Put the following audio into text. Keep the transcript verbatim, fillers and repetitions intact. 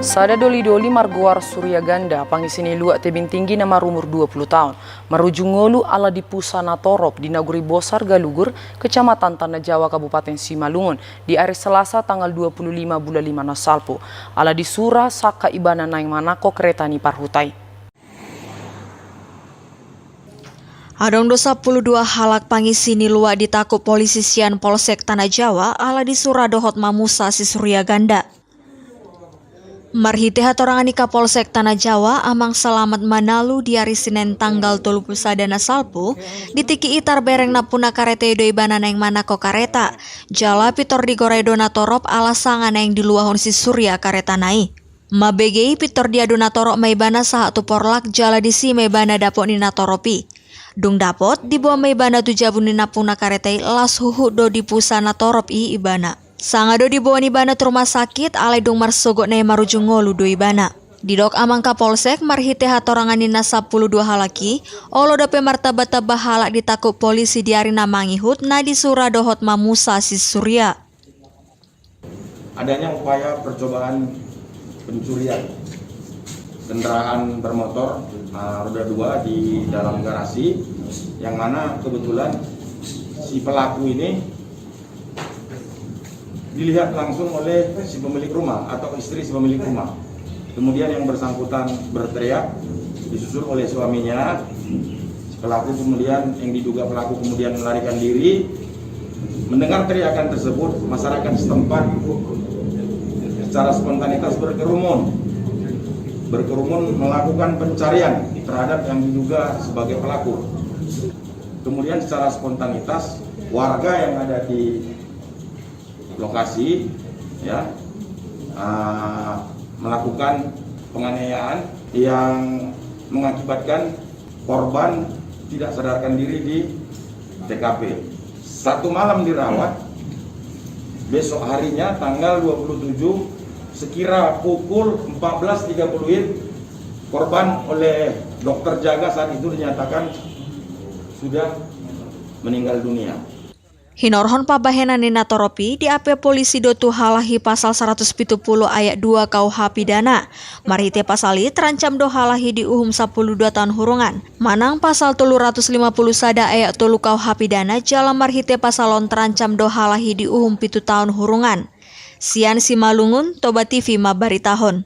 Sada doli-doli margoar Surya Ganda, pangisi ni luat tebing tinggi na marumur dua puluh taon, marujung ngolu ala dipusa natorop di Nagori Bosar Galugur, Kecamatan Tanah Jawa, Kabupaten Simalungun, di ari Selasa tanggal dua puluh lima bulan lima na salpu, ala disura sangka ibana naeng manangko kereta ni parhuta i. Adong do sampulu dua halak pangisi ni luat ditangkup polisi sian Polsek Tanah Jawa ala disura dohot mamusa si Surya Ganda. Marhite hatorangan ni Kapolsek Tanah Jawa, Amang Selamat Manalu, di ari Senen tanggal tolu puluh sada na salpu, di tingki i tarbereng nampuna kareta i do ibana naeng manangko kareta. Jala pintor digorai do natorop ala sanga naeng diluahon si Surya karetana i. Mambege i pintor diadu natorop ma ibana sahat tu porlak, jala disi ma ibana dapot ni natorop i. Dung dapot, diboan ma ibana tu jabu ni nampuna kareta i, las huhut do dipusa natorop i ibana. Sanga do diboan ibana tu rumah sakit, alai dung marsogot na i marujung ngolu do ibana. Didok Amang Kapolsek, marhite hatorangan ni na sampulu dua halak i, olo dope martamba-tamba halak ditangkup polisi di ari na mangihut na disura dohot mamusa si Surya. Adanya upaya percobaan pencurian kendaraan bermotor, ah, roda dua di dalam garasi, yang mana kebetulan si pelaku ini dilihat langsung oleh si pemilik rumah atau istri si pemilik rumah. Kemudian yang bersangkutan berteriak, disusul oleh suaminya. Si pelaku kemudian, yang diduga pelaku kemudian melarikan diri. Mendengar teriakan tersebut, masyarakat setempat secara spontanitas berkerumun. Berkerumun melakukan pencarian terhadap yang diduga sebagai pelaku. Kemudian secara spontanitas, warga yang ada di lokasi, ya, ah, melakukan penganiayaan yang mengakibatkan korban tidak sadarkan diri di T K P. Satu malam dirawat, besok harinya tanggal dua puluh tujuh, sekira pukul empat belas tiga puluh W I B, korban oleh dokter jaga saat itu dinyatakan sudah meninggal dunia. Hinorhon pambahenan ni natorop i, diape polisi do tu halak i pasal saratus pitu pulu ayat dua K U H pidana. Marhite pasal i terancam do halak i diuhum sampulu dua taon hurungan. Manang pasal tolu ratus lima pulu sada ayat tolu K U H pidana, jala marhite pasal on terancam do halak i diuhum pitu taon hurungan. Sian Simalungun, Toba T V mambaritahon.